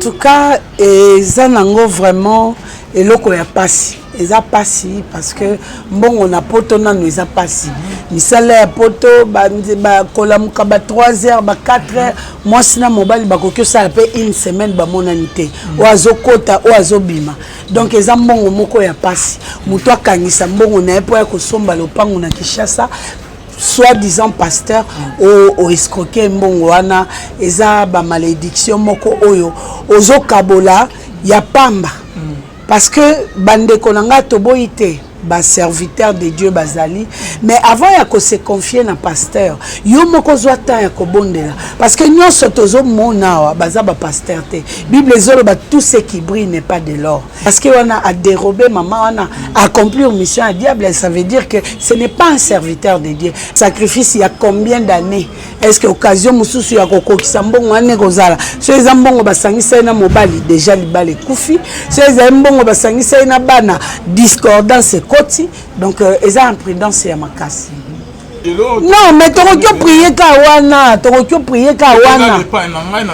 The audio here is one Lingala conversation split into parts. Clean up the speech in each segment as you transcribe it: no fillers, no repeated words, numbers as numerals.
tout cas eza nango vraiment eloko ya pasi, eza pasi parce que mbongo na poto nanu eza pasi. Misala ya poto, bakolamuka ba 3 heures, ba 4 heures. Mwasi na mobali bakoki osala mpe une semaine bamonani te, oyo azokota, oyo azobima. Donc eza mbongo moko ya pasi. Moto akangisa mbongo na ye mpo ya kosomba lopango na Kinshasa, soi-disant pasteur oescroquer mbongo wana, eza bamalédiction moko oyo ozokabola ya pamba. Parce que bandeko na ngai, toboyi te, baserviteur de Dieu bazali, mais avant ya kose confier na pasteur, yo moko ozwa temps ya kobondela, parce que nyonso tozomona awa baza bapasteur te. Bible ezoloba: "Tout ce qui brille n'est pas de l'or." Parce que wana adérober mama wana, accomplir mission ya diable. Ça veut dire que ce n'est pas un serviteur de Dieu. Sacrifice ya combien d'années? Est ce que occasion mosusu ya kokokisa mbongo wana ekozala? So eza mbongo basangisa ye na mobali, déjà libala ekufi. So ezali mbongo basangisa ye na bana, discordance ekoti. Donc eza imprudence ya makasi. Non, mais tokoki oprier ka wana, tokoki oprier ka wana.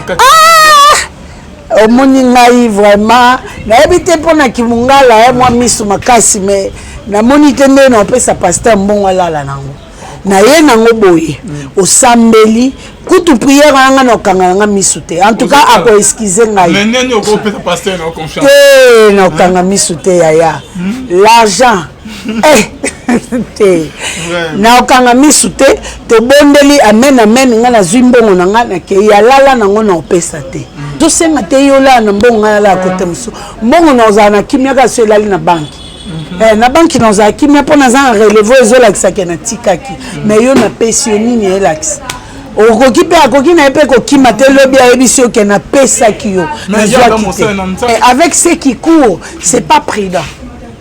Ah! Omoni ngai vraiment nayebi te mpo na kimongala ya mwa miso makasi, mais namoni te nde na opesa pasteur mbongo alala nango na ye nango boye. Osambeli kutu prière yanga na okanga nanga misu te. En tout cas akoexcuser ngai te, na okanga misu te. Yaya, l'argent te, na okanga misu te. Tobondeli, amen, amen, ngai nazwi mbongo na ngai, nakei alala nango, na opesa te. Tosenga te yo olala na mbongo, ngai nalala kote mosusu. Mbongo na ozala na kimia kaka so elali na banki. Na banki na ozala kimia mpo naza na relevé ezolakisaki natikaki. Mais yo napesi yo nini elakisa? Okoki mpe, akoki na ye mpe kokima te. Lobi ayebisi yo ke napesaki yo, nazwaki te. Avec ce qui court, c'est pas prudent,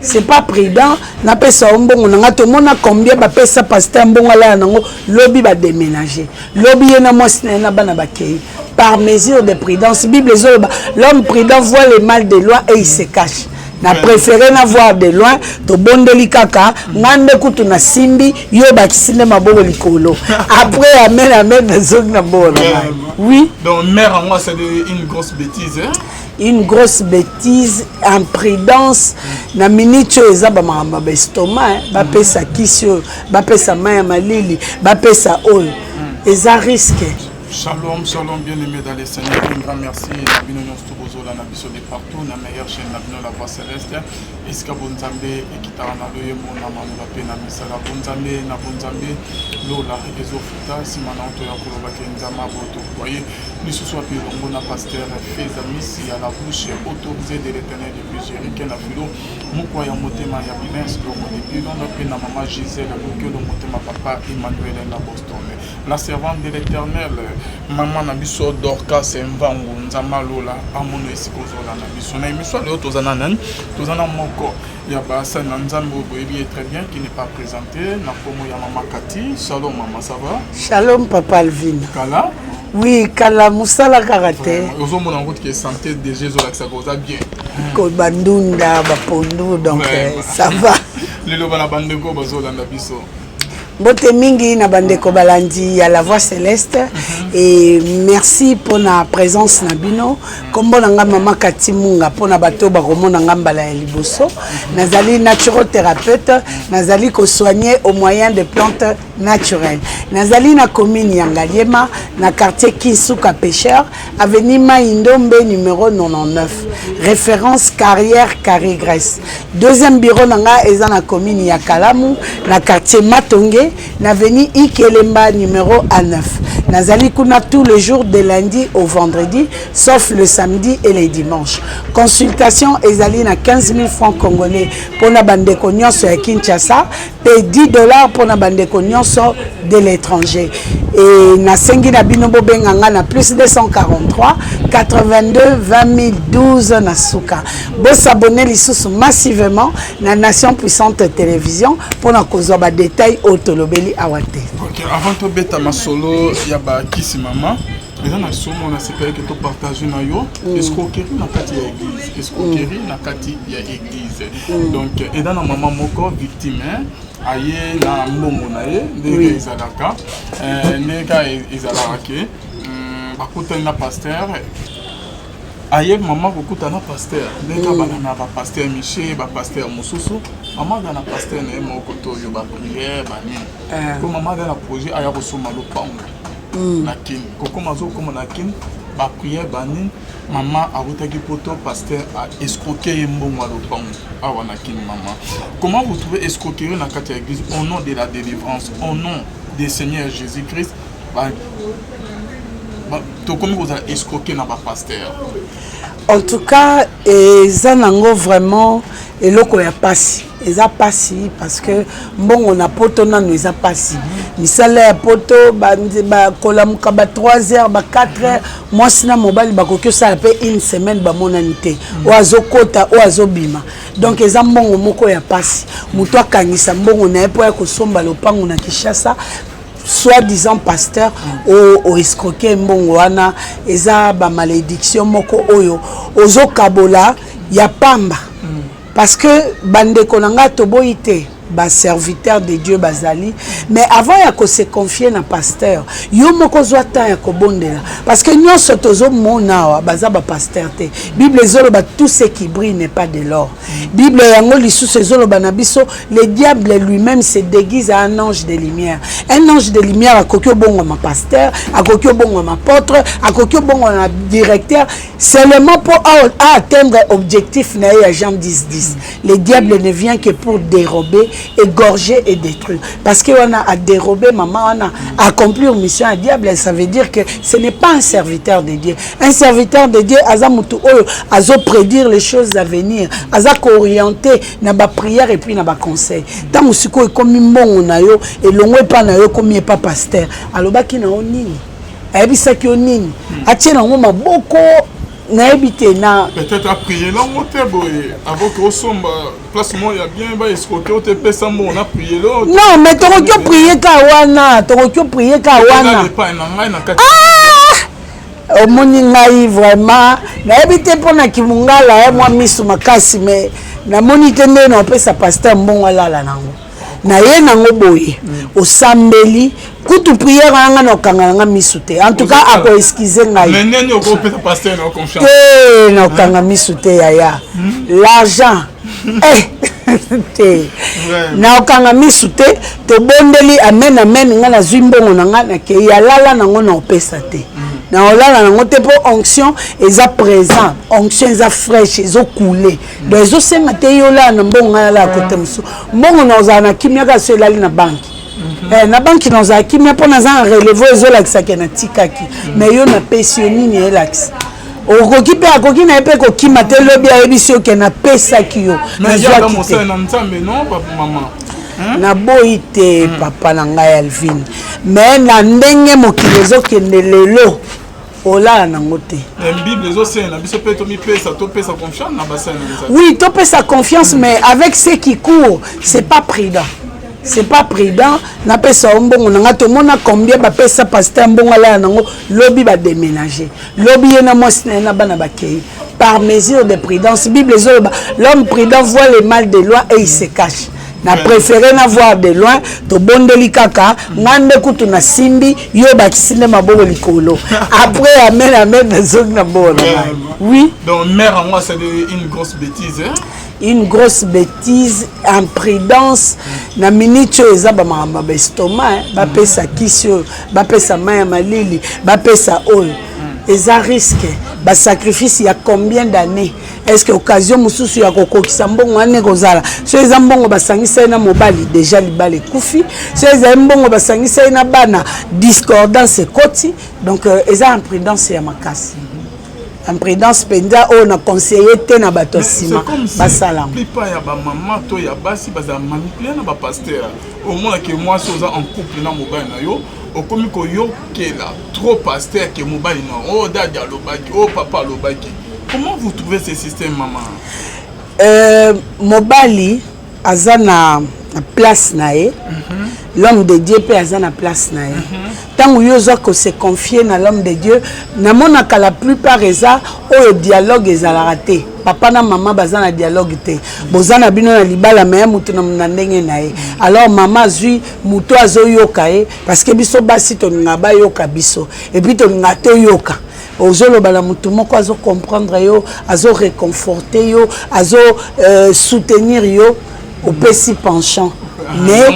c'est pas prudent. Napesa yo mbongo na nga. Tomona combien bapesa pasteur mbongo alala nango, lobi badéménager, lobi ye na mwasi na ye na bana bakei. Par mesure de prudence, Bible ezoloba: "L'homme prudent voit le mal de loin et il se cache." Na préféré na voir de loin. Tobondeli kaka, nga nde kutu nasimbi yo, bakisi nde maboko likolo, après amen, amen, nazongi na mbongo na ngai, oui. Donc mère en moi, c'est une grosse bêtise, hein? Une grosse bêtise, imprudence. Na minute oyo eza bamakambo ya baestomac, bapesa kisi oyo, bapesa mai ya malili, bapesa oyo, eza risque. Shalom, shalom, bien-aimés dans le Seigneur. Un grand merci na bino nyonso bozolanda biso de partout na meilleure chaîne na bino, La Voix Céleste. Esika bonzambe ekitaka na loyembo, na maloba mpe na misala. Bonzambe na bonzambe, lola ezofuta nsima na oto ya kolobaki Nzambe aboto boye lisusu wapi elongo na pasteur Fezamis ya la bouche autorisée de l'Éternel depuis Jérique na filo mokwa ya motema ya Bilins Longo depuis Londres, mpe na mama Gisèle Bokelo motema papa Emmanuel na Boston, la servante de l'Éternel, mama na biso Dorcas Mvangu. Nzambe alola amono esika ozolanda biso na émission. Lelo toza na nani? Toza na moko ya basali na Nzambe oyo boyebi ye très bien, qui n'est pas présenté, na kombo ya mama Kati. Shalom mama, ça va? Shalom papa Alvin. Kala. Oui, kala, mosala kaka te. Ozomona yango tike, santé déjà ezolakisaka oza bien. Bandunda bapondu, donc ça va. Lelo bana bandeko bazolanda biso. Mbote mingi na bandeko balandi ya La Voix Céleste et merci mpona présence na bino. Nkombo na nga mama Kati Munga. Mpona bato bakomona nga mbala ya liboso, nazali naturothérapeute, nazali kosoigner au moyen de plantes naturelles. Nazali na commune ya Ngaliema, na quartier Kinsuka Pêcheur, avenue Mai Ndombe numéro 99, référence carrière Carré Grèce. Deuxième bureau na nga eza na commune ya Kalamu, na quartier Matonge, na avenue Ikelemba numéro A9. Nazali kuna tous les jours de lundi au vendredi, sauf le samedi et les dimanches. Consultation ezali na 15 000 francs congolais mpona bandeko nyonso ya Kinshasa, mpe 10 $ mpona bandeko nyonso de l'étranger. E nasengi na bino bobenga nga na plus 243 82 20 012 na suka. Bosabonner lisusu massivement na Nation Puissante Télévision mpona kozwa badétail oyo tolobeli awa te. Ok, avant tobeta masolo ya bakisi, mama, eza na somo nasepelaki topartage na yo escroquerie na kati ya église, escroquerie na kati ya église. Donc eza na mama moko victime aye na mbongo na ye ndenge ezalaka, ndenge kaka ezalaka ke bakutani na pasteur. Aye mama kokuta na pasteur ndenge abanda na bapasteur Michel, bapasteur mosusu. Mama aza na pasteur na ye moko to oyo baprière banini. Po mama aza na projet aya kosomba lopango na Kini. Kokoma azokoma na Kini, baprière banini. Mama awutaki poto, pasteur aescroquer ye mbongo ya lopango awa na Kini. Mama, comment vous trouvez escroquerie na kati ya église au nom de la délivrance, au nom du Seigneur Jésus Christ? Tokomi kozala escroquer na bapasteur. En tout cas, eza nango vraiment eloko ya pasi. Eza pasi parce que mbongo na poto nanu eza pasi. Misala ya poto, bakolamuka ba 3 heures, ba 4 heures. Mwasi na mobali bakoki osala mpe une semaine bamonani te, oyo azokota, oyo azobima. Donc eza mbongo moko ya pasi. Moto akangisa mbongo na ye mpo ya kosomba lopango na Kinshasa, soi-disant pasteur oescroquer mbongo wana, eza bamalédiction moko oyo ozokabola ya pamba. Parce que bandeko na ngai, toboyi te, baserviteur de Dieu bazali, mais avant ya kose confier na pasteur, yo moko ozwa temps ya kobondela, parce que nyonso tozomona awa baza bapasteur te. Bible ezoloba: "Tout ce qui brille n'est pas de l'or." Bible yango lisusu ezoloba na biso: "Le diable lui-même se déguise à un ange de lumière." Un ange de lumière akoki obongwama pasteur, akoki obongwama apôtre, akoki obongwama directeur, seulement pour atteindre objectif na ye ya Jean 10 10: "Le diable ne vient que pour dérober, égorger et détruire." Parce que wana a dérobé mama wana, accomplir mission ya diable. Ça veut dire que ce n'est pas un serviteur de Dieu. Un serviteur de Dieu aza mutu oyo azoprédire les choses à venir, aza koorienter na baprière et puis na baconseil. Ntango sikoyo ekomi mbongo na yo elongo epa na yo, ekomi epa pasteur, alobaki na yo nini? Ayebisaki yo nini? Atie nango maboko, nayebi te na Peut-être aprier lango te boye avant ke osomba place moko ya bien, baescroquer o te, pesa mbongo na prier lo. Non, mais tokoki oprier ka wana, tokoki oprier ka wana. Epai na ngai na kati. Omoni ngai vraiment nayebi te mpo na kimongala ya mwa miso makasi, mais namoni te ndenge na opesa pasteur mbongo alala nango na ye nango boye. Osambeli kutu prière wana, na okanga nanga miso te. En tout cas, akoexcuser ngai. Mais nini okopesa pasteur na confiance? Te, na okanga miso te yaya. L'argent eh, te, na okanga miso te. Tobondeli, amen amen, ngai nazwi mbongo na ngai, nakei alala nango, na opesa te, na olala nango te, mpo onction eza présent, onction eza fraîche, ezokule. Donc ezosenga te yo olala na mbongo. Ngai alala kote mosusu mbongo na ozala na kimia kaka so elali na banki. Na banki na ozala kimia mpo naza na relevé ezolakisaki natikaki. Mais yo napesi yo nini elakisa? Okoki mpe, akoki na ye mpe kokima te. Lobi ayebisi yo ke napesaki yo, nazwaki te. Na Nzambe non, mama. Naboyi te, papa na ngai Alvin, mais na ndenge mokili ezokende lelo, olala nango te. Bible ezosenga na biso mpe tomipesa, topesa confiance na basali na Nzambe. Oui, topesa confiance, mais avec ce qui court, c'est pas prudent, c'est pas prudent. Napesa yo mbongo na nga, tomona combien bapesa pasteur mbongo alala nango, lobi badéménager, lobi ye na mwasi na ye na bana bakei. Par mesure de prudence, Bible ezoloba: "L'homme prudent voit le mal de loin et il se cache." Na préféré na voir de loin. Tobondeli kaka, nga nde kutu nasimbi yo, bakisi nde maboko likolo, après amen amen, nazongi na mbongo na ngai, oui. Donc mère yango asali une grosse bêtise, hein? Une grosse bêtise, imprudence. Na minute oyo eza bamakambo ya baestomac, bapesa kisi oyo, bapesa mai ya malili, bapesa oyo, eza risque. Basacrifice ya combien d'années? Est ce que occasion mosusu ya kokokisa mbongo wana ekozala? So eza mbongo basangisa ye na mobali, déjà libala ekufi. So ezali mbongo basangisa ye na bana, discordance ekoti. Donc eza imprudence ya makasi, imprudence mpenza oyo na conseiller te na bato ya nsima basala. Plupart ya bamama to ya basi bazala manipulé na bapasteur. Omonake mwasi oza en couple na mobali na yo, okomi koyokela trop pasteur ke mobali na oyo. Dadi alobaki oyo, papa alobaki. Comment vous trouvez ce système, maman? Mobali aza na place na ye, l'homme de Dieu mpe aza na place na ye. Ntango yo oza kose confier na l'homme de Dieu, namonaka la plupart eza oyo dialogue ezalaka te. Papa na mama baza na dialogue te. Boza na bino na libala, me ya motu na ndenge na ye. Alors mama azwi motu azoyoka ye, parce que biso basi tolingaka bayoka biso, et puis tolingaka toyoka. Ozoloba na motu moko, azocomprendre yo, azoréconforte yo, azosoutenir yo. Opesi penchant, mais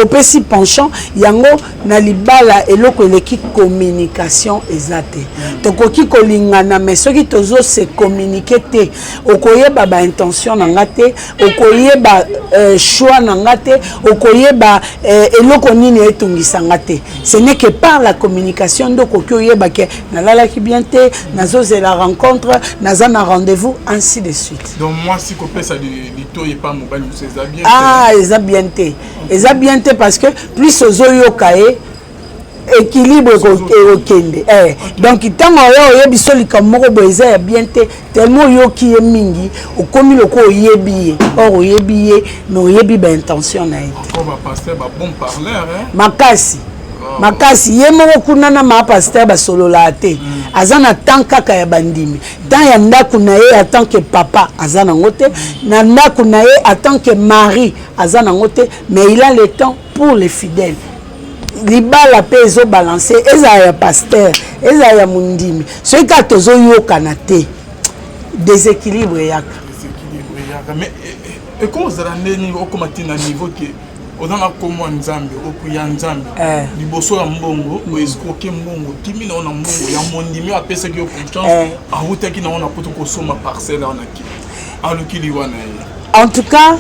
opesi penchant yango na libala. Eloko eleki communication eza te. Tokoki kolingana, mais soki tozose communiquer te, okoyeba baintention na nga te, okoyeba choix na nga te, okoyeba eloko nini etungisa nga te. Ce n'est que par la communication nde okoki oyeba ke nalalaki bien te, nazozela rencontre, naza na rendez-vous, ainsi de suite. Donc mwasi kopesa litoi epa mobali mosusu eza bien? Ah, eza bien te, eza bien te, parce que plus ozoyoka ye, équilibre ekokende. Donc ntango oyo oyebi so likambo moko boye eza ya bien te, tellement oyoki ye mingi, okomi lokola oyebi ye. Or oyebi ye, mais oyebi baintention na ye te. Makasi makasi. Ye moko kuna na maa pasteur basololaka te. Aza na temps kaka ya bandimi. Temps ya ndako na ye en tant que papa aza nango te, na ndako na ye en tant que mari aza nango te, mais il a le temps pour les fidèles. Libala mpe ezobalance, ezala ya pasteur, ezala ya mondimi, soki kaka tozoyokana te, déséquilibre eyaka. Déséquilibre eyaka. Mais ekozala ndeni okóma ti na niveau ke oza na komwa Nzambe, okuya Nzambe liboso ya mbongo, oescroquer mbongo, kimi nango na mbongo ya mondimi oyo apesaki yo confiance, awutaki nango na poto kosomba parcelle wana, ki aluki liwa na ye? En tout cas,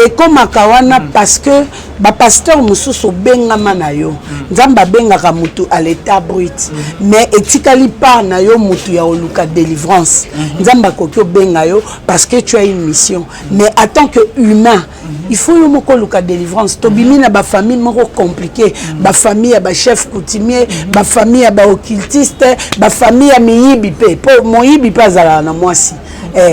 ekomaka wana parce que bapasteur mosusu obengama na yo. Nzambe abengaka motu à l'état brut, mais etikali part na yo motu ya koluka délivrance. Nzambe akoki obenga yo parce que tu as une mission, mais en tant que humain, il faut yo moko oluka délivrance. Tobimi na bafamille moko compliqué, bafamille ya bachef coutumier, bafamille ya baoccultiste, bafamille ya miyibi mpe, mpo moyibi mpe azalaka na mwasi,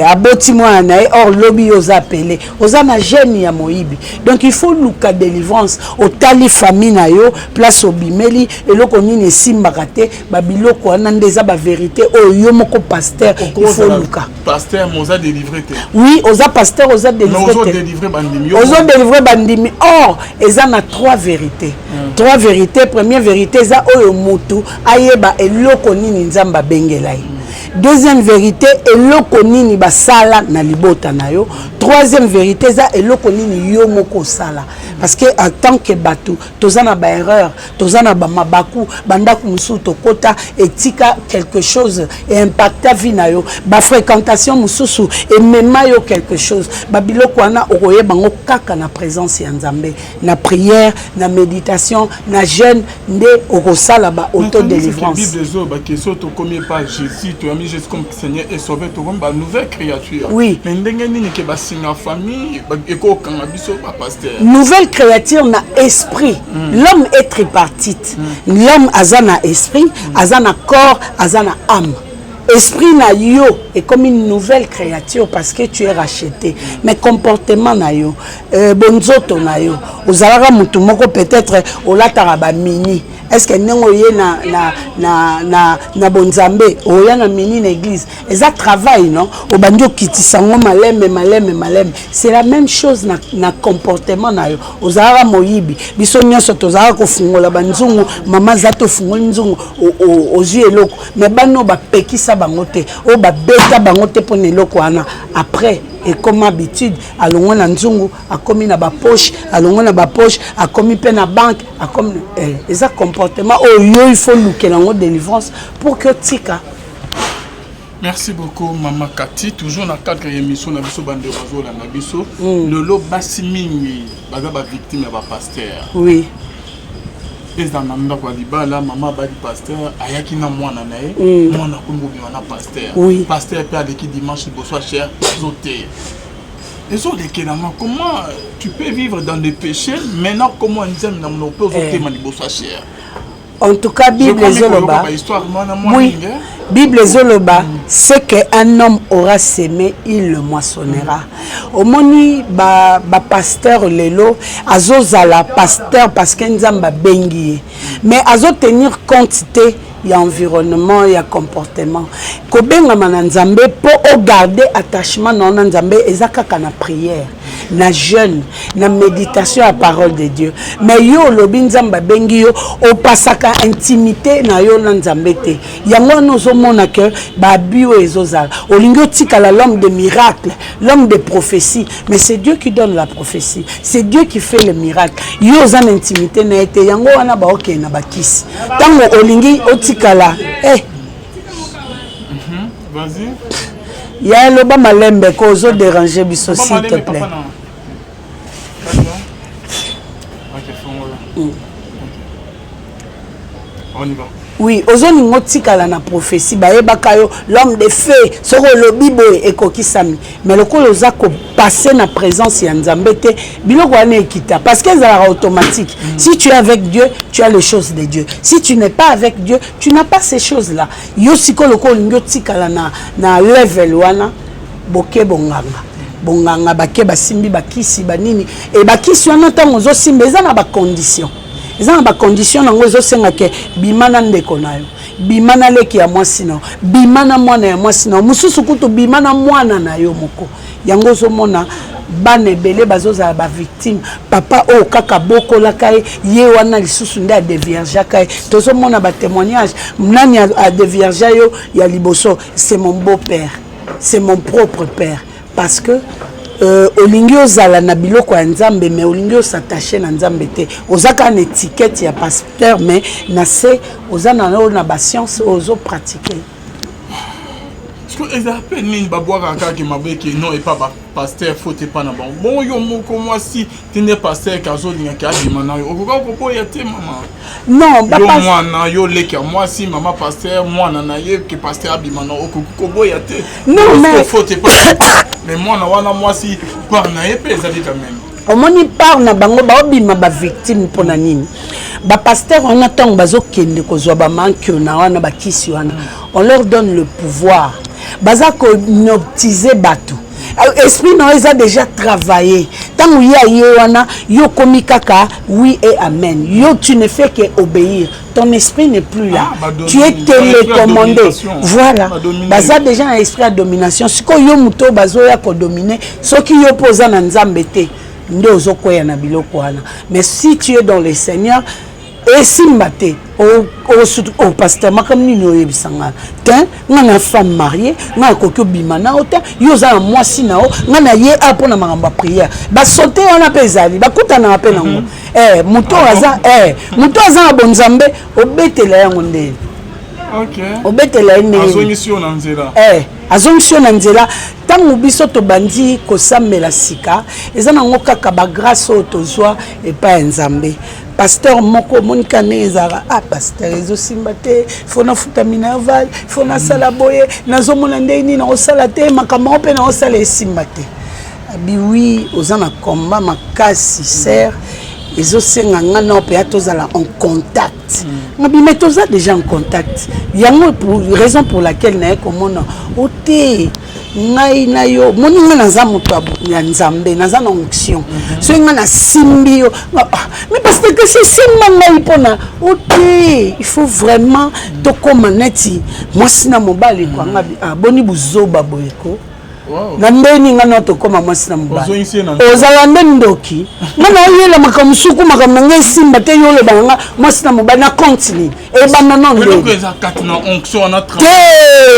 aboti mwana na ye. Or lobi yo oza appelé, oza na gene ya moyibi. Donc il faut luka délivrance. Otali famille na yo, place obimeli, eloko nini esimbaka te. Babiloko wana nde eza bavérité oyo yo moko pasteur il faut luka. Pasteur oza délivré te. Oui, oza pasteur, oza délivré te. Ozodélivre bandimi. Or eza na trois vérités. Trois vérités. Première vérité eza oyo motu ayeba eloko nini Nzambe abengela ye. Deuxième vérité, eloko nini basala na libota na yo. Troisième vérité eza eloko nini yo moko osala, parce que en tant que bato toza na baerreur, toza na bamabaku. Bandako mosusu tokɔta, etika quelque chose eimpacta vie na yo. Bafréquentation mosusu emema yo quelque chose. Babiloko wana okoyeba yango kaka na présence ya Nzambe, na prière, na méditation, na jeûne, nde okosala ba autodélivrance. Bible ezoyoba question: tokomi epa Jésus, toyambi Jésus comme Seigneur et Sauveur, tokomi banouvelle créature. Mais ndenge nini ke basinga famille ekokanga biso bapasteur? Nouvelle créature na esprit. L'homme est tripartite. L'homme aza na esprit, aza na corps, aza na âme. Esprit na yo ekomi une nouvelle créature parce que tu es racheté, mais comportement na yo, bonzoto na yo, ozalaka motu moko, peut-être olataka bamini. Est ce que ndenge oye na bonzambe, oya na mini na église? Eza travail, non? Obandi okitisa yango maleme maleme maleme. C'est la même chose na comportement na yo. Ozalaka moyibi, biso nyonso tozalaka kofungola banzungu. Mama aza, tofungoli nzungu, ozwi eloko. Mais bana oyo bapekisa bango te, oyo babeta bango te mpona eloko wana, après ekoma habitude. Alongwe na nzungu, akomi na bapoche, alongwe na bapoche, akomi mpe na banque, akomi eza comportement oyo yo il faut lukela yango délivrance pour que otika. Merci beaucoup, Mama Kati. Toujours na cadre ya émission na biso, bandeko bazolanda biso lelo, basi mingi baza bavictime ya bapasteur. Eza na ndako ya libala, mama abali pasteur, ayaki na mwana na ye. Mwana akomi kobima na pasteur. Pasteur mpe aleki dimanche liboso ya chaire, azoteya, ezolekelanga. Comment tu peux vivre dans le péché maintenant? Comment Nzambe na monoko mpe ozotema liboso ya chaire? En tout cas, Bible ezoloba, oui, Bible ezoloba: ce que un homme aura semé, il le moissonnera. Omoni bapasteur ba lelo azozala pasteur parce que Nzambe abengi ye, mais azotenir compte te ya environnement, ya comportement. Kobengama na Nzambe, mpo ogarde attachement na yo na Nzambe, eza kaka na prière. Na jeûne, na méditation ya parole de Dieu. Mais yo olobi Nzambe abengi yo, opasaka intimité na yo na Nzambe te. Yango wana ozomona que babi oyo ezozala, olingi otikala l'homme de miracle, l'homme de prophétie, mais c'est Dieu qui donne la prophétie, c'est Dieu qui fait le miracle. Yo oza na intimité na ye te, yango wana baokende na bakisi. Ntango olingi otikala Vas-y. Ya loba malembe ko, ozo déranger biso, s'il te plaît. Ok, fongola. On y va. Oui, ozolinga otikala na prophétie, bayebaka yo l'homme de feu, soki olobi boye ekokisami. Mais lokola oza kopasser na présence ya Nzambe te, biloko wana ekita, parce que ezalaka automatique. Si tu es avec Dieu, tu as les choses de Dieu. Si tu n'es pas avec Dieu, tu n'as pas ces choses là. Yo sikoyo, lokola olingi otikala na level wana, boke bonganga bonganga, bake basimbi bakisi banini e bakisi wana. Ntango ozosimba, eza na bacondition, eza na bacondition nango. Ezosenga ke bima na ndeko na yo, bima na leki ya mwasi na yo, bima na mwana ya mwasi na yo, mosusu kutu bima na mwana na yo moko. Yango ozomona bana ebele bazozala bavictime. Papa oyo kaka bokolaka ye, ye wana lisusu nde adéviergeaka ye. Tozomona batémoignage. Nani adéviergea yo ya liboso? C'est mon beau père, c'est mon propre père. Parce que olingi ozala na biloko ya Nzambe, mais olingi os'attacher na Nzambe te. Oza kaka na étiquette ya pasteur, mais na se oza na oyo na bascience oyo ozopratiquer. Eza mpe nini babwakaka kaka mabeke non epa bapasteur, faute epa na bango. Bongo yo moko mwasi te nde pasteur ke azolingaki abima na yo, okoka koboya te, mama? Non. Yo mwana, yo leki ya mwasi, mama pasteur, mwana na ye ke pasteur abima na, okoki koboya te? Non, mais faute epa, mais mwana wana mwasi, part na ye mpe ezali quand même. Omoni, part na bango, baobima bavictime mpona nini? Bapasteur wana, ntango bazokende kozwa bamankiona wana, bakisi wana, on leur donne le pouvoir, baza kohypnotiser bato. Esprit na yo eza déjà travaillé. Ntango ye aye wana, yo komi kaka oui et amen. Yo, tu ne fais que obéir, ton esprit n'est plus là. Ah, tu es télécommandé, voilà. Baza déjà na esprit ya domination. Sikoyo yo moto oyo bazoya kodominer, soki yo mpo oza na Nzambe te, nde ozokwea na biloko wana. Mais si tu es dans le Seigneur, esimba te. O pasteur, makambo nini oyebisa nga te? Nga na femme mariée, nga nakoki obima na yo te. Yo oza na mwasi na yo, nga na ye a mpona makambo ya prière. Basote wana mpe ezali, bakutanaka mpe nango. Moto aza, moto aza na bonzambe, obetela yango ndeni, obetela ye ndenge. Azongisi yo na nzela. Azongisi yo na nzela. Ntango biso tobandi kosambela sika, eza nango kaka bagrâce oyo tozwa epai ya Nzambe. Pasteur moko, omonika ndenge ezalaka: "Ah pasteur, ezosimba te, faut nafuta minerval, faut nasala boye, nazomona ndenge nini nakosala te, makambo yango mpe nakosala esimba te." Abi: "Oui, oza na combat makasi, sœur, ezosenga nga na mpe ya tozala en contact." Ngabi: "Mais toza déjà en contact." Yango pour raison pour laquelle naye komona o te. Ngai na yo, moni ngai naza moto ya Nzambe, naza na onction. Soki ngai nasimbi yo, mais parce que esimba ngai mpona o te, il faut vraiment tokóma neti mwasi na mobali kwa. Nga boni buzoba boye ko? Na ndeni nga na tokóma mwasi na mobali, ozala nde ndoki. Nga na oyela makambo mosuku, makambo na ngai esimba te. Yo oloba na nga mwasi na mobali na compte nini? Ebanda no ndete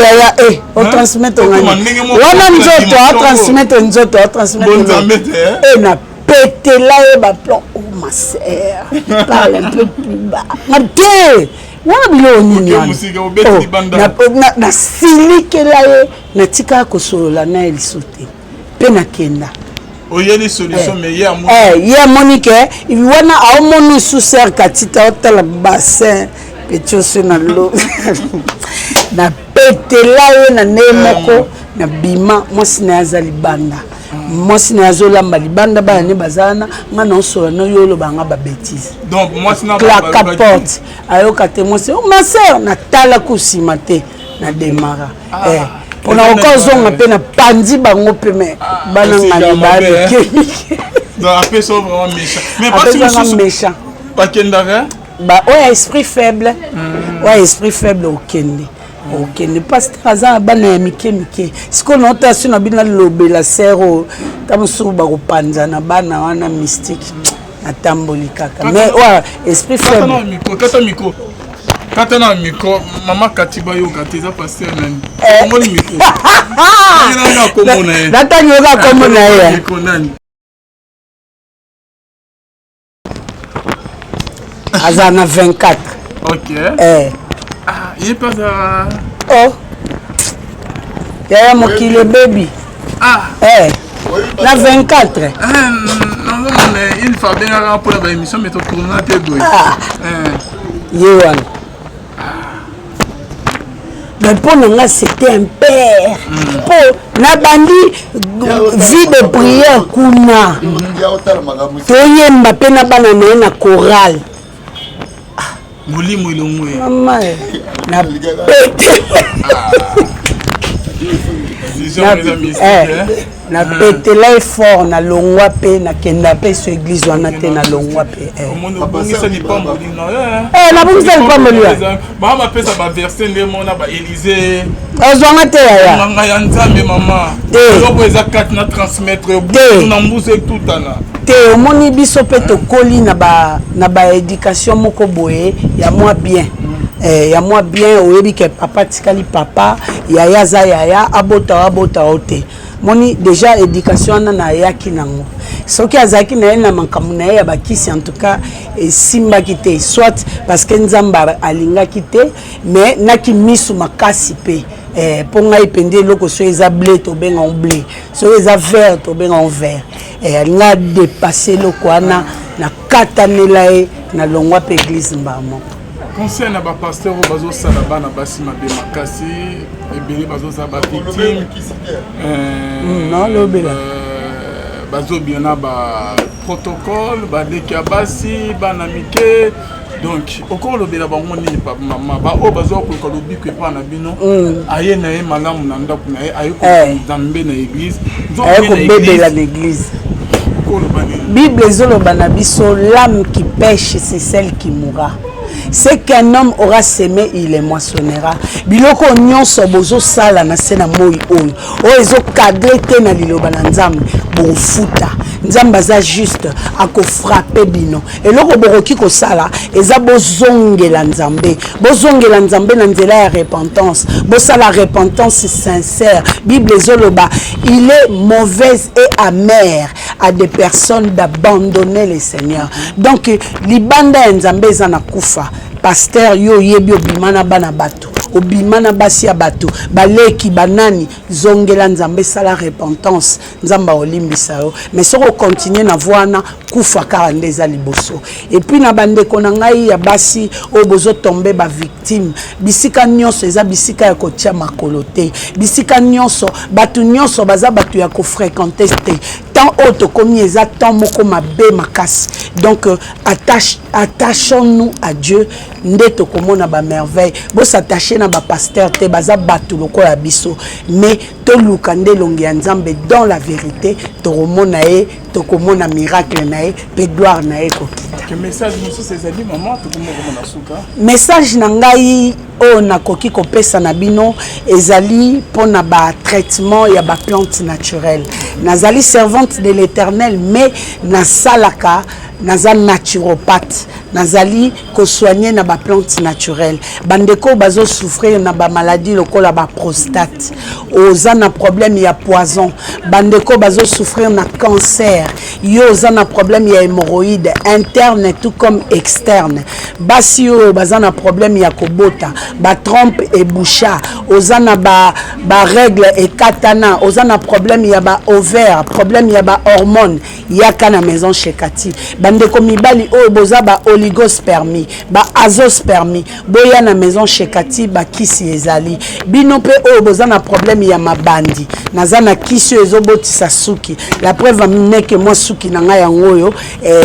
yaya e otransmettre ngani wana nzoto, atransmettre nzoto, atransmettre e na petela ye baplan. "Oh ma sœur, parle un peu plus bas." Nga te, wana biloko nini wana? Nasilikela ye, natikaka kosolola na ye liso te mpe nakenda. Oyeli solution, mais ye amoni. Ye amoni ke wana aomoni sous-sœur Katita, otala bassin peti oso na lo, napetela ye na ndenge moko. Na bima, mwasi na ye aza libanda, mwasi na ye azolamba libanda, bana ne baza wana. Nga na osola no, yo oloba nga babêtises. Claqua porte, ayoka te. Mwasi: "Oh, ma sœur." Natala nsima te, na demara mpona koka ozonga mpe na pandi bango mpe me bana ngani bamike. Apesanga méchant. Bakendaka. Oyo esprit faible, oyo esprit faible okende. Okende, pasteur aza na bana ya mike mike. Sikoyo naotala so na bino, nalobela sere oyo, ta mosusu bakopanza na bana wana mystique. Natamboli kaka, mais oyo esprit faible. Kata micro, kata na micro, mama Kati, bayoka te. Eza pasteur nani? Omoni micro na kombo na ye. Natangi yoka kombo na ye. Micro nani? Aza na 24. Ok. Eh. Ah, ye mpe aza. Oh yaya, mokili ebebi. Ah. Eh. Na 24. Nazomona une fois abengaka mpona baémission, mais totourna te boye. Ah. Ye wana, mais mpo na nga c'était un père, mpo nabandi vie de prière kuna, toyemba mpe na bana na ye na chorale. Molimo elongo ye. Mama, na pete. Napetela ye fort, nalongwa mpe nakenda mpe so église wana te, nalongwa mpe. Obongisa lipamboli na yo. Nabongisa lipamboli wa. Baa bapesa baverset nde mona baélysée. Ozwanga te, yaya. Nganga ya Nzambe, mama. Eloko eza kati na transmettre na mbusu etutana. Te, omoni, biso mpe tokoli na baéducation moko boye ya mwa bien, ya mwa bien. Oyebi ke papa tikali papa, yaya aza yaya, abota o abota o te. Moni déjà éducation wana nayaki nango. Soki azalaki na ye na makambo na ye ya bakisi, en tout cas esimbaki te, soit parce que Nzambe alingaki te, mais naki misu makasi mpe mpo ngai mpenza eloko soki eza bleu, tobenga ngo bleu, soki eza vert, tobenga ngo vert. Alinga adépasse eloko wana, nakatanela ye, nalongwa mpe église mbala moko. Conseil na bapasteur oyo bazosala bana basi mabe makasi, ebele bazozala bavictime. Nalobela. Bazobia na baprotocole, baleki ya basi, bana mike. Donc okolobela bango nini, mama? Baoyo bazwa koluka lobiko epai na bino, aye na ye malamu na ndako na ye, aye Nzambe na église. Aye kobebela na église. Okoloba nini? Bible ezoloba na biso: l'âme qui pèche, c'est celle qui mourra. Ce qu'un homme aura semé, il le moissonnera. Biloko nyonso bozosala na se na moi oyo, oyo ezocadrer te na liloba na Nzambe, bokofuta. Nzambe aza juste, akofrapper bino. Eloko bokoki kosala eza bozongela Nzambe, bozongela Nzambe na nzela ya repentance. Bosala repentance sincère. Bible ezoloba: il est mauvaise et amère à des personnes d'abandonner le Seigneur. Donc libanda ya Nzambe eza na kufa. Pasteur, yo oyebi, obima na bana bato, obima na basi ya bato, baleki banani. Zongela Nzambe, esala repentance, Nzambe aolimbisa yo. Mais soki ocontinue na voie wana, kufa kaka nde eza liboso. Et puis na bandeko na ngai ya basi oyo bozotomber bavictime, bisika nyonso eza bisika ya kotia makolo te, bisika nyonso, bato nyonso baza bato ya kofréquenter te. Temps oyo tokomi eza temps moko mabe makasi. Donc attachons-nous à Dieu, nde tokomona bamerveille. Bos'attache na bapasteur te, baza bato lokola biso, mais toluka nde elongi ya Nzambe dans la vérité. Tokomona ye, tokomona miracle na ye mpe gloire na ye kokita. Message mosusu ezali, mama? Tokomokoma suka. Message na ngai oyo nakoki kopesa na bino ezali mpona batraitement ya baplante naturelle. Nazali servante de l'Éternel, mais nasalaka, naza naturopathe, nazali kosoigner na baplante naturelle. Bandeko bazosouffrir na bamaladi lokola baprostate, oza na problème ya poison, bandeko bazosouffrir na cancer, yo oza na problème ya hémorroïde interne tout comme externe, basi oyo baza na problème ya kobota, batrompe eboucha, oza na barègle ba ekatana, oza na problème ya baovaire, problème ya bahormone, yaka na maison chez Kati. Bandeko mibali oyo boza ba oligospermie, ba azoospermie, boya na maison chez Kati, bakisi ezali. Bino mpe oyo boza na problème ya mabandi, naza na kisi oyo ezobotisa suki. La preuve amineke mwa suki na ngai yango oyo,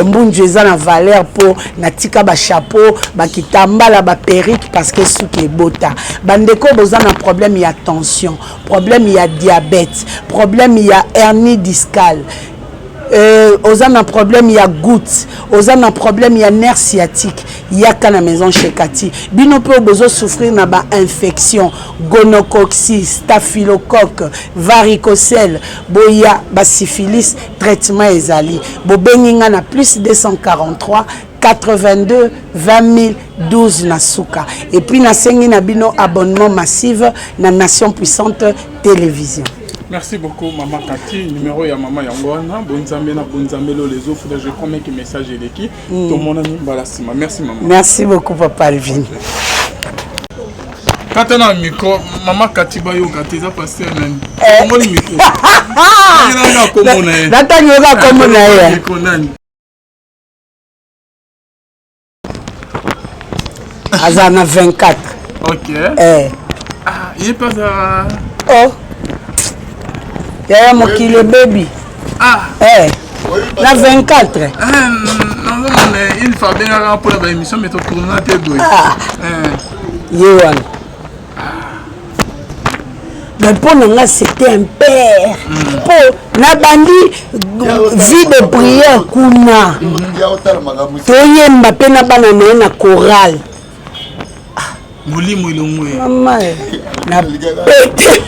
mbunzu eza na valeur mpo natika bachapeau, bakitambala, baperruque, parce que suki ebota. Bandeko boza na problème ya tension, problème ya diabète, problème ya hernie discale. Oza na problème ya goutte, oza na problème ya nerf sciatique, yaka na Maison Chez Kati. Bino mpe oyo bozosouffrir na bainfection, gonococcie, staphylocoque, varicocèle, boya. Basyphilis, traitement ezali. Bobengi nga na plus 243 82 20 012 na suka. Et puis nasengi na bino abonnement massive na Nation Puissante Télévision. Merci beaucoup, Mama Kati. Numéro ya mama yango wana. Bonzambe na bonzambe lo les autres. Je promets que message eleki. Tomonani mbala nsima. Merci, mama. Merci beaucoup, papa Alvin. Kata na micro, Mama Kati, bayoka te. Eza pasteur nani? Omoni micro nanga kombo na ye? Natangi oka kombo na ye. Micro nani? Aza na 24. Ok. Eh. Ah, ye mpe aza. Oh yaya, mokili ebebi. Ah. Eh. Na 24. Nazomona une fois abengaka mpona baémission, mais totourna te boye. Ah. Eh. Ye wana, mais mpo na nga c'était un père, mpo nabandi vie de prière kuna, toyemba mpe na bana na ye na chorale. Molimo elongo ye. Mama, na pete.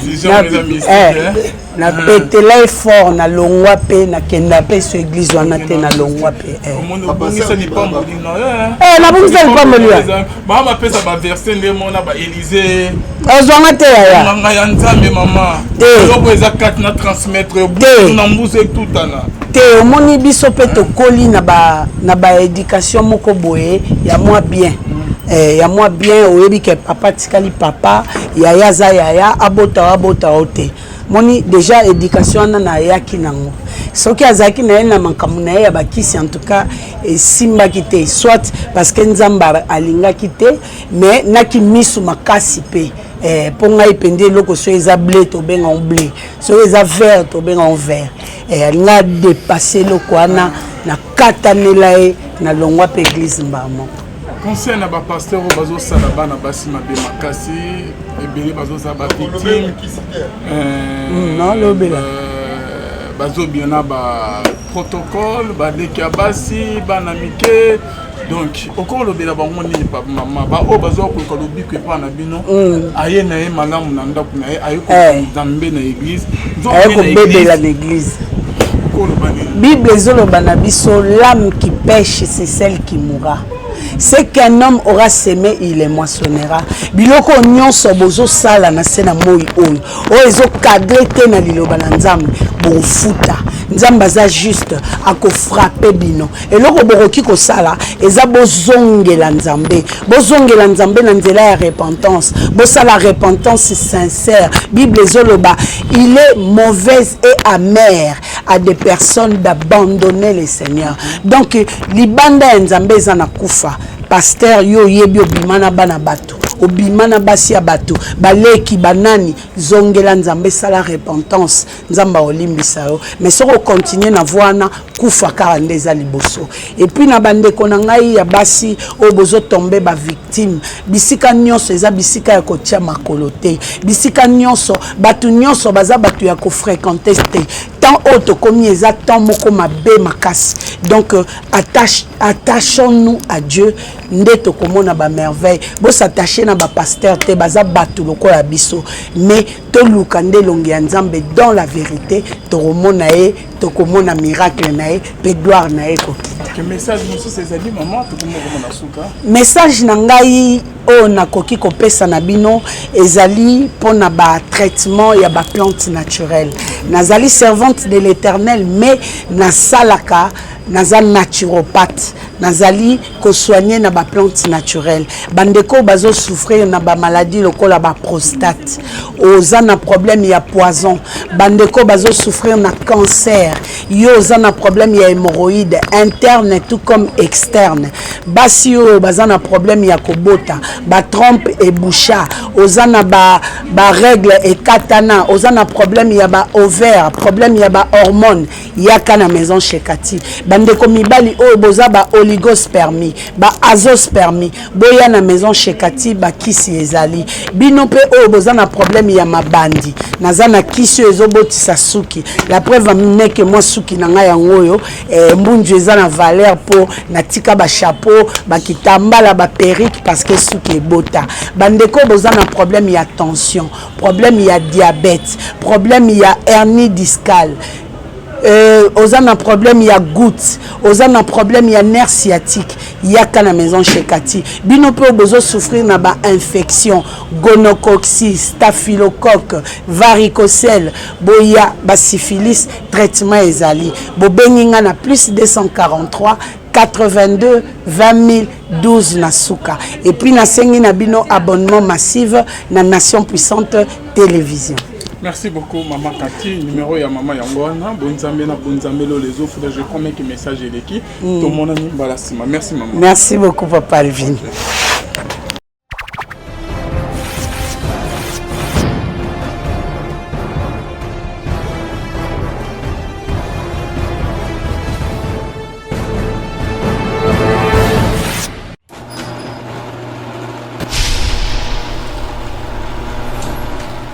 Vision eza mystique, eh? Napetela ye fort, nalongwa mpe nakenda mpe so église wana te, nalongwa mpe eh. Omoni, obongisa lipamboli na yo, eh. Eh, nabongisa lipamboli ya. Baa bapesa baverset nde mona baélysée. Ozwanga te, yaya. Nganga ya Nzambe, mama. Te. Eloko eza kati na transmettre. Te. Na mbusu etutana. Te, omoni, biso mpe tokoli na baéducation moko boye ya mwa bien, ya mwa bien. Oyebi ke papa atikali papa, yaya aza yaya, abota o abota o te. Moni déjà éducation wana nayaki nango. Soki azalaki na ye na makambo na ye ya bakisi, en tout cas esimbaki te, soit parce que Nzambe alingaki te, mais naki misu makasi mpe mpo ngai mpenza eloko soki eza bleu, tobenga ngo bleu, soki eza vert, tobenga ngo vert. Alinga adépasse eloko wana, nakatanela ye, nalongwa mpe église mbala moko. Conseil na bapasteur oyo bazosala bana basi mabe makasi, ebele bazozala bavictime. Nalobela. Bazobia na baprotocole, baleki ya basi, bana mike. Donc okolobela bango nini, mama? Baoyo bazwa koluka lobiko epai na bino, aye na ye malamu na ndako na ye, aye koluka Nzambe na église. Aye kobebela na église. Okoloba nini? Bible ezoloba na biso: l'âme qui pèche, c'est celle qui mourra. Ce qu'un homme aura semé, il le moissonnera. Biloko nyonso bozosala na se na moi oyo, oyo ezocadrer te na liloba na Nzambe, bokofuta. Nzambe aza juste, akofrapper bino. Eloko bokoki kosala eza bozongela Nzambe, bozongela Nzambe na nzela ya repentance. Bosala repentance sincère. Bible ezoloba: il est mauvaise et amère à des personnes d'abandonner le Seigneur. Donc libanda ya Nzambe eza na kufa. Pasteur, yo oyebi, obima na bana bato, obima na basi ya bato, baleki banani. Zongela Nzambe, esala repentance, Nzambe aolimbisa yo. Mais soki ocontinue na voie wana, kufa kaka nde eza liboso. Et puis na bandeko na ngai ya basi oyo bozotomber bavictime, bisika nyonso eza bisika ya kotia makolo te. Bisika nyonso, bato nyonso baza bato ya kofréquenter te. Temps oyo tokomi eza temps moko mabe makasi. Donc attachons-nous à Dieu, nde tokomona bamerveille. Bos'attache na bapasteur te, baza bato lokola biso, mais toluka nde elongi ya Nzambe dans la vérité. Tokomona ye, tokomona miracle na ye mpe gloire na ye ekokita. Message mosusu ezali, mama? Tokomokoma na suka. Message na ngai oyo nakoki kopesa na bino ezali mpona batraitement ya baplante naturelle. Nazali servante de l'Éternel, mais nasalaka, naza naturopathe, nazali kosoigner na baplante naturelle. Bandeko bazosouffrir na bamaladi lokola baprostate, oza na problème ya poison, bandeko bazosouffrir na cancer. ulcère, yo oza na problème ya hémorroïde interne tout comme externe. Basi oyo baza na problème ya kobota, batrompe eboucha, oza na barègle ba ekatana, oza na problème ya baovaire, problème ya bahormone, yaka na Maison Chez Kati. Bandeko mibali oyo boza ba oligospermie, ba azospermie, boya na Maison Chez Kati, bakisi ezali. Bino mpe oyo boza na problème ya mabandi, naza na kisi oyo ezobotisa suki. La preuve neke mwa suki na ngai yango oyo, mbunzu eza na valeur mpo natika bachapeau, bakitambala, baperruque, parce que suki ebota. Bandeko boza na problème ya tension, problème ya diabète, problème ya hernie discale, oza na problème ya goutte, oza na problème ya nerf sciatique, yaka na Maison Chez Kati. Bino mpe bozosouffrir na bainfection, gonococcie, staphylocoque, varicocèle, boya. Basyphilis, traitement ezali. Bobengi nga na plus 243 82 20 012 na suka. Et puis nasengi na bino abonnement massive na Nation Puissante Télévision. Merci beaucoup, Mama Kati. Numéro ya mama yango wana. Bonzambe na bonzambe lo les autres. Je promets que message eleki. Tomonani mbala sima. Merci, maman. Merci beaucoup, papa Alvin.